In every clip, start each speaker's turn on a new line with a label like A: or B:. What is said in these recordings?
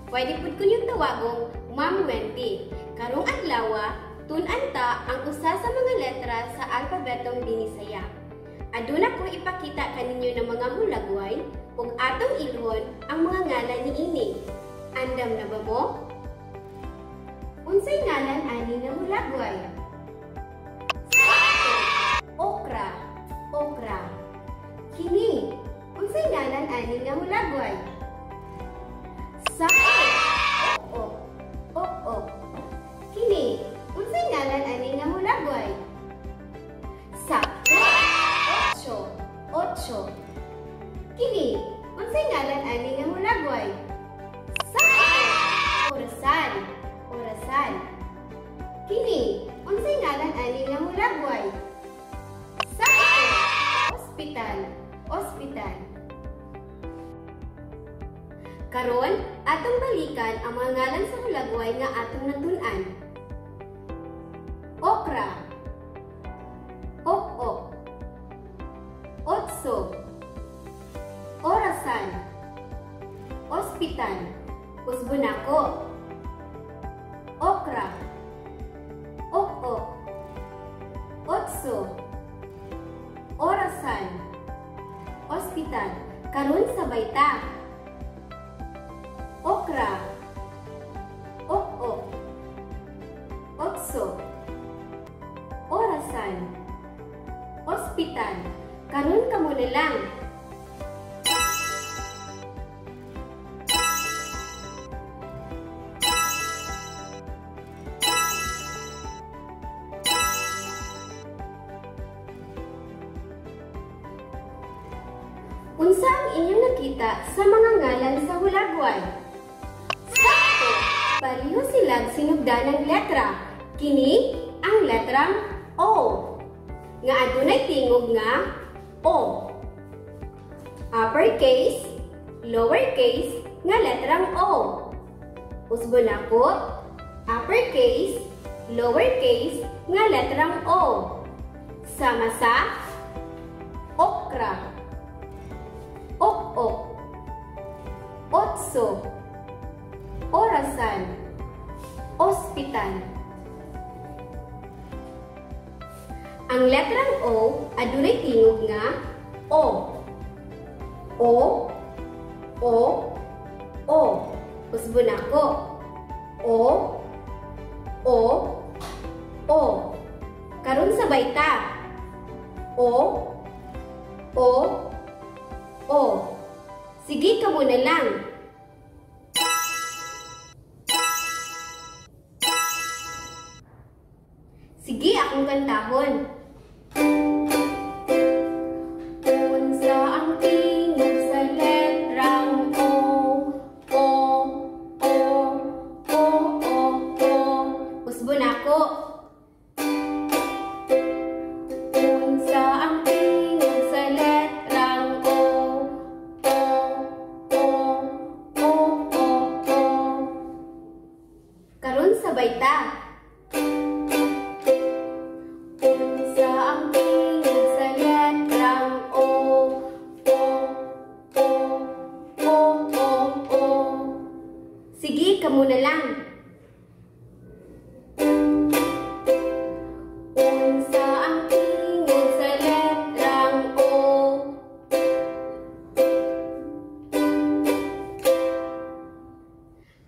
A: Pwede pud ko niyong tawagong Ma'am Wendy. Karong adlaw, tun-an ta ang usa sa mga letra sa alpabetong Binisaya. Aduna ko ipakita kaninyo ng mga hulagway ug atong ilhon ang mga ngalan niini. Andam na ba mo? Unsay ngalan ani nga hulagway? Okra, okra. Kini, unsay ngalan ani nga hulagway? Sakto, ok, ok. Kini, unsay ngalan ani nga hulagway? Sakto, otso, otso. Kini, unsay ngalan ani nga hulagway? Sakto, orasan, orasan. Kini, unsay ngalan ani nga hulagway? Sakto, ospital, ospital. Karon, atong balikan ang mga ngalan sa hulagway nga atong natun-an. Okra, ok-ok, otso, orasan, ospital. Usbon ako. Okra, ok-ok, otso, orasan, ospital. Karon sabay ta. Okra, ok-ok, otso, orasan, ospital. Karon kamo na lang. Unsa ang inyong nakita sa mga ngalan sa hulagway? Sakto! Pareho silang sinugdanang letra. Kini ang letrang O, nga adunay tingog nga O. Uppercase, lowercase nga letrang O. Usbon ako, uppercase, lowercase nga letrang O. Sama sa okra, ok-ok, otso, orasan, ospital. Ang letrang O adunay tingog nga O. O, O, O. Usbon ako. O, O, O. Karon sabay ta. O, O, O. Sige kamo na lang. Sige akong kantahon. Unsa ang tingog sa letrang O? O, O, O, O, O. Usbon ako. Unsa ang tingog sa letrang O? O, O, O, O, O. Karon sabay ta. Unsa ang tingog sa letrang O? O, O, O, O, O. Sige, kamo na lang. Unsa ang tingog sa letrang O?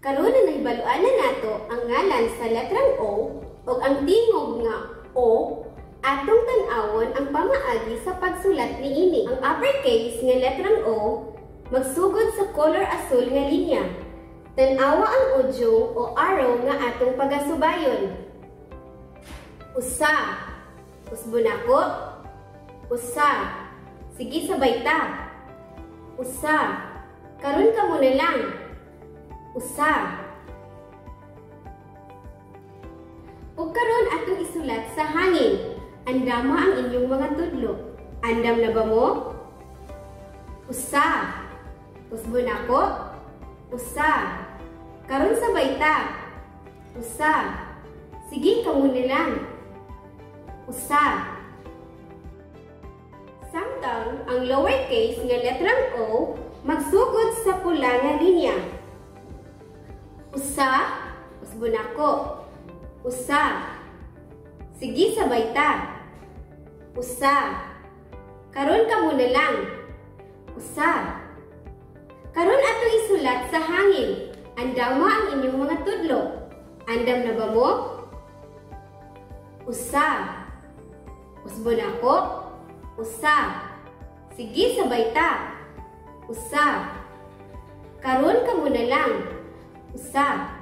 A: Karon na nahibaluan na nato ang ngalan sa letrang O ug ang tingog nga O, atong tan-awon ang pamaagi sa pagsulat niini. Ang uppercase nga letrang O magsugod sa color asul nga linya. Tan-awa ang udyong o arrow nga atong pagasubayon. Usa. Usbon ako. Usa. Sige sabay ta. Usa. Karon kamo na lang. Usa. Ug karon atong isulat sa hangin. Andama ang inyong mga tudlo. Andam na ba mo? Usa. Usbon ako. Usa. Karon sabay ta. Usa. Sige kamo na lang. Usa. Samtang ang lowercase nga letrang O magsugod sa pula nga linya. Usa, usbon nako. Usa. Sige, sabay ta. Usa. Karon kamo na lang. Usa. Karon atong isulat sa hangin. Andama ang inyong mga tudlo. Andam na ba mo? Usa. Usbon ako. Usa. Sige, sabay ta. Usa. Karon kamo na lang. Usa.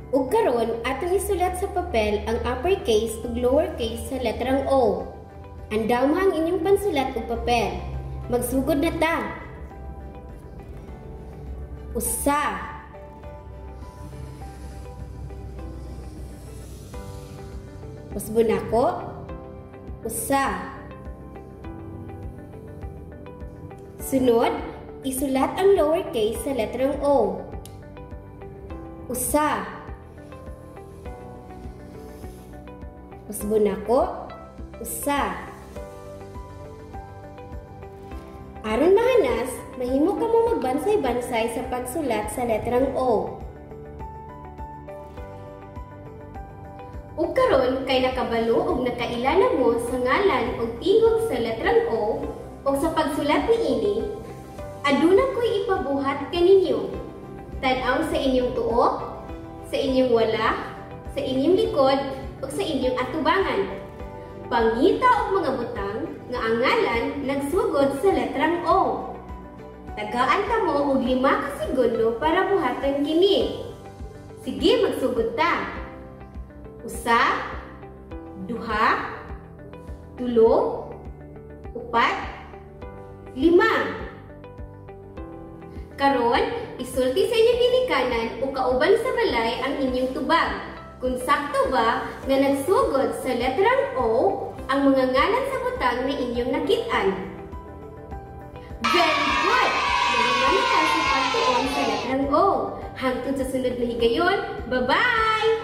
A: Ug karon atong isulat sa papel ang uppercase ug lowercase sa letrang O. Andama ang inyong pansulat ug papel. Magsugod na ta. Usa. Usbon nako. Usa. Sunod, isulat ang lowercase sa letrang O. Usa. Usbon nako. Usa. Aron mahanas, mahimo ka mo magbansay-bansay sa pagsulat sa letrang O. Ug karon kay nakabalo og nakaila na mo sa ngalan og tingog sa letrang O ug sa pagsulat niini, aduna ko'y ipabuhat kaninyo. Tan-aw sa inyong tuok, sa inyong wala, sa inyong likod ug sa inyong atubangan. Pangita og mga butang nga ang ngalan nagsugod sa letrang O. Tagaan kamo og 5 ka segundo para buhaton kini. Sige, magsugod ta. Usa, duha, tulo, upat, 5. Karon, isulti sa inyong ginikanan o kauban sa balay ang inyong tubag. Kung sakto ba nga nagsugod sa letrang O ang mga ngalan sa butang na inyong nakit-an. Very good! Nahiman ka sa pagtuon sa letrang O. Hangtod sa sunod na higayon, bye-bye!